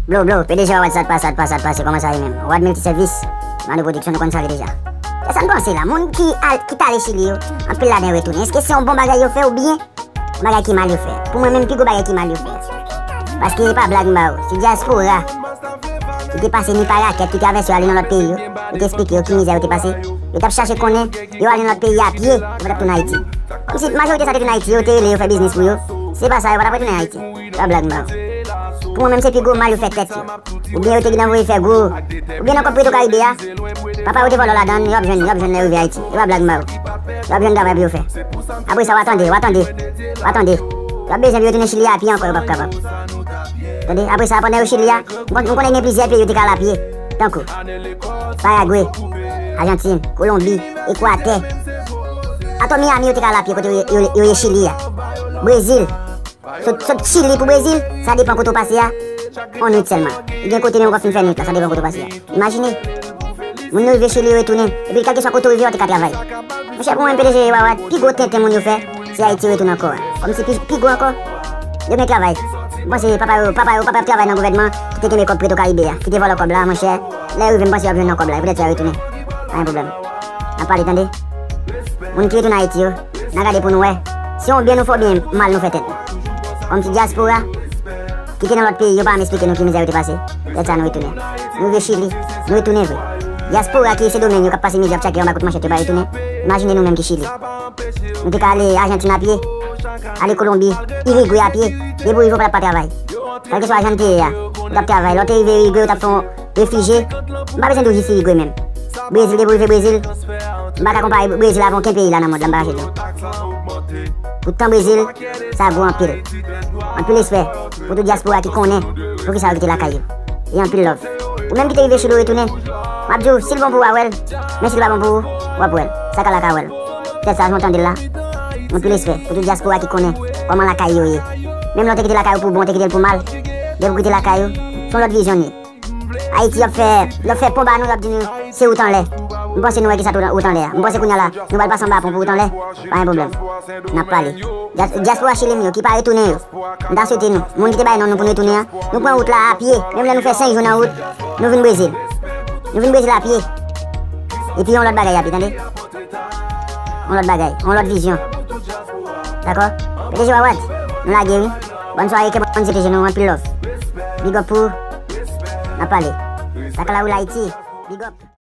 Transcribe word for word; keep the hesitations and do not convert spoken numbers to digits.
Blo, blo, P D G Wawad, sa t pase, sa t pase, sa t pase, kòman sa ye menm? Wad Miltisèvis, Mano Production, nou konn sa ki deja. Kisa n panse la? Moun ki al, ki t ale Chili yo, anpil ladan yo retounen. Èske se yon bon bagay yo fè oubyen yon bagay ki mal yo fè? Pou mwen menm, pi gwo bagay ki mal yo fè. Paske e pa blag m ba ou, se dyaspora ki te pase ni pa rakèt, ki travèse yo ale nan lòt peyi yo. Yo te eksplike yo ki mizè yo te pase. Yo t ap chache konnen, yo ale nan lòt peyi a pye, yo pa t ap tounen Ayiti. Kòmsi majorite sa te tounen Ayiti, yo te rele yo fè biznis pou yo. Se pa sa, yo pa t ap retounen Ayiti. Pa blag m ba ou. Pou mwen menm, se pi gwo mal yo fè tèt yo. Oubyen yo te gentan voye fè gwo. Oubyen nan kòb Petro Caribe a, papa yo te vòlò ladan l, y ap jwenn, y ap jwenn lè yo rive Ayiti. E pa blag m ba ou. Y ap jwenn travay pou yo fè. Apre sa, w a tande, w a tande, w a tande. Y ap bezwen pou yo tounen Chili a pye ankò, yo p ap kapab. Tande, apre sa, pandan yo Chili a, m kon-, m konnen gen plizyè peyi yo te ka al a pye. Tankou Paragwe, Ajantin, Kolonbi, Ekwatè. Atò Miami yo te ka al a pye kote yo, yo, yo ye Chili a. Brezil. Sot, sot Chili pou Brezil, sa depan kote w pase a. On nwit sèlman. Gen kote menm w ap fin fè nwit la, sa depan kote w pase a. Imajine. Moun yo rive Chili, yo retounen. Epi kèlkeswa kote w rive, w te ka travay. Monchè, pou mwen, P D G Wawad, pi gwo tenten moun yo fè, se Ayiti yo retounen ankò a. Kòmsi pi, pi gwo ankò, yo gen travay. M panse papa yo, papa yo, papa yo ap travay nan gouvènman ki te kenbe kòb Petro Caribe a, ki te vòlò kòb la, monchè. Lè yo rive, m panse y ap jwenn nan kòb la, e poutèt sa yo retounen. Pa gen pwoblèm. N ap pale, tande. Moun ki retounen Ayiti yo, n a gade pou nou wè si yon byen nou fè oubyen mal nou fè tèt nou. Kòmsi dyaspora ki te nan lòt peyi, yo pa janm eksplike nou ki mizè yo te pase. Poutèt sa nou retounen. Nou rive Chili, nou retounen vre. Dyaspora ki Sendomeng yo k ap pase mizè, ap tchake anba kout manchèt, yo pa retounen. Imajine nou menm ki Chili. Nou te ka ale Ajantin a pye, ale Kolonbi, Irigwe a pye, depi w rive w pa t ap pa travay. Kèlkeswa jan n te ye a, ou t ap travay. Lè w te rive Irigwe, ou t ap fè yon refijye. M pa bezwen di w jis Irigwe menm. Brezil, depi w rive Brezil, m pa ka konpare Brezil avè okenn peyi la nan mond la, m pa kache di w. Poutan Brezil, sa gwo anpil. Anpil respè pou tout dyaspora ki konnen poukisa yo kite lakay yo. E anpil love. Ou menm ki te rive Chili, ou retounen, m ap di w, si l bon pou w, w a wè l. Men si l pa bon pou ou, w ap wè l. Sa ka la ka wè l. Poutèt sa, jan w tande l la, anpil respè pou tout dyaspora ki konnen kòman lakay yo ye. Menm lè w te kite lakay ou pou bon, w te kite l pou mal, depi w kite lakay ou, se yon lòt vizyon n ye. Ayiti, y ap fè, y ap fè pon ba nou, y ap di nou, se wout anlè. M panse nou wè kisa tou wout anlè a. M panse kounye a la, nou pral pase anba pon pou wout anlè. Pa gen pwoblèm. N ap pale. Dyas-, dyaspora Chili m yo, ki pa retounen yo. M ta swete nou, moun ki te bay non nou pou nou retounen an, nou pran wout la a pye. Menm lè nou fè senk jou nan wout, nou vin Brezil. Nou vin Brezil a pye. Epi yon lòt bagay ap ye, tande. Yon lòt bagay, yon lòt vizyon. Dakò? P D G Wawad, nou lage wi. Bòn sware, ke Bondye pwoteje nou, anpil love. Big up pou ou. N ap pale. Sakalawoul Ayiti. Big up.